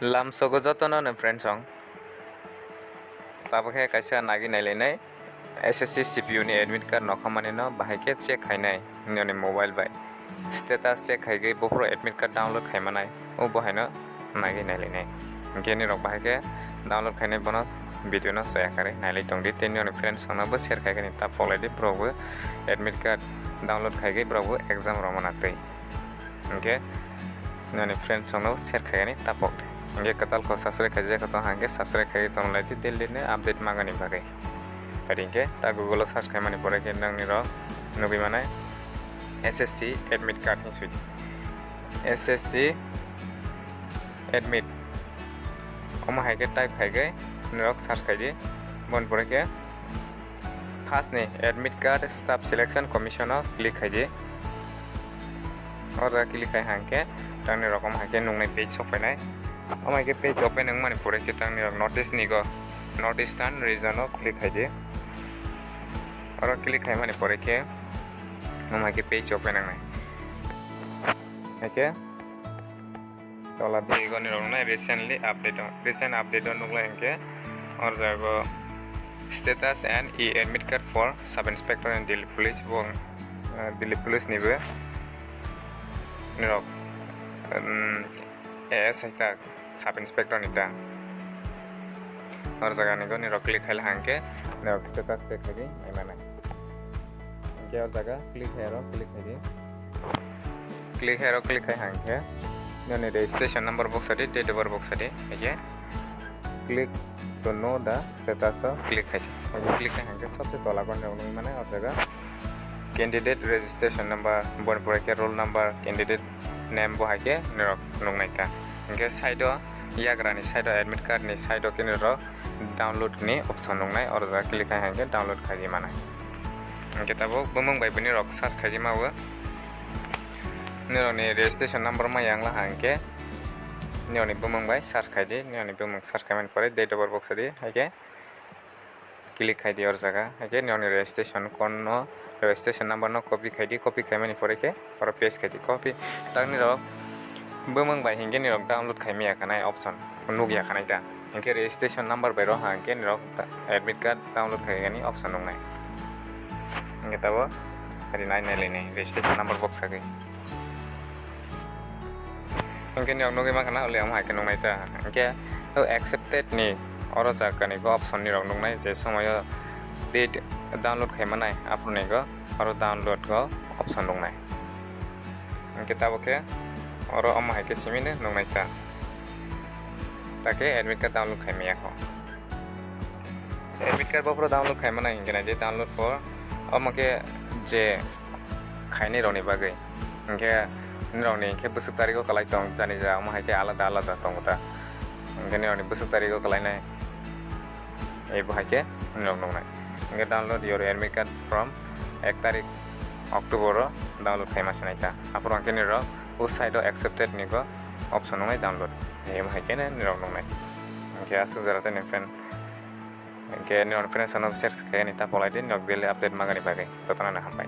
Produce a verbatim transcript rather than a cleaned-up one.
Lamsogo jotono no friends song. Tabuk khe kaisa nagi nailainai S S C C P U ni admit card nokhamani no bahai khe check khainai nini mobile bai. Status check khaigwi bophuru admit card download khaimanai o bohaino nagi nailainai. Hinkhe nirok bahai khe download khainai bono video no soya karwi nailai tongdi tei nini friends songno bo share khaigani ta phoklaidi borok bo admit card download khaigwi borok bo exam rwmana twi. Hinkhe nini friends songno share khaigani ta phokdi. Hinkhe kwtal kok subscribe khaijak tong hinkhe subscribe khaigwi tong laidi daily ni update mangani bagwi. Adi hinkhe ta Google o search khaimani pore khe nang nirok nugwi manai S S C admit card hinwi sui di. S S C admit. Omo hai khe type khai khe norok search khai di. Boni pore khe first ni admit card staff selection commission o click khai di. O jaga click khai hang khe tang nirok omo hai khe nuknai page sok phainai. Omo hai khe page open wngmani pore khe tang nirok North East ni go North Eastern region o click khai di. Oro click khaimani pore khe omo hai khe page open wngnai. Hai khe tola di ego ni rok nai recently update o, recent update o nukla hinkhe or jago status and e admit card for sub inspector and Delhi police bo, eh, Delhi police ni bo nirok, um, A S hai ta sub inspector ni ta. Or jaga ni go nirok click khai hang khe nirok status check khai di ai manai. Hinkhe o jaga click hai aro click khai di. Click hai aro click hai hang khe nini registration number box adi, date of birth box adi. Hinkhe click to know the status o click khai di. Hinkhe click hai hang khe sabse tola go nirok nugwi mano o jaga candidate registration number, boni pore khe roll number, candidate name bo hai khe nirok nuknai ta. Hinkhe side o yagra ni side o admit card ni side o khe nirok download ni option nuknai, oro jaga click khai hang khe download khai di manai. Hinkhe tabuk bumung bai bini rok search khai di ma o. Nirok ni registration number ma yang la hang khe nirok ni bumung bai search khai di, nirok ni bumung search khai mani pore date of birth box adi hai khe click khai di or jaga, hai khe nirok ni registration code no, registration number no copy khai di, copy khai mani pore khe oro paste khai di, copy tang nirok bumung bai hinkhe nirok download khai maya khanai option nukya khanai ta. Hinkhe registration number bai rw ha hinkhe nirok admit card download khaigani option nuknai. Hinkhe tabuk rinai nailainai registration number box sagwi. Hinkhe nirok nugwi mankha na, ole omo hai khe nuknai ta. Hinkhe o accepted ni oro jaga ni go option nirok nuknai, je somoio date download khaimanai aphuru ni go oro download go option nuknai. Hinkhe tabuk khe oro omo hai khe simi no nuknai ta. Ta khe admit card download khaimaya kho. Admit card bophuru download khaimanai hinkhe nai di download for omo khe je khainai rokni bagwi. Hinkhe nirokni hinkhe bwswk tarigo kwlai tong jani ja omo hai khe alada alada tongo ta. Hinkhe nirokni bwswk tarigo kwlainai ebo hai khe nirok nuknai. Hinkhe download your admit card from ek tarik October o download khaima sinai ta. Aphuru hinkhe nirok o side o accepted ni go option wngnai download. Emo hai khe nirok nuknai. Hinkhe aswk jora tei ni friend. Hinkhe nirok friends no share khe ni ta polai di nirok daily update mangani bagwi. Jotono no hambai.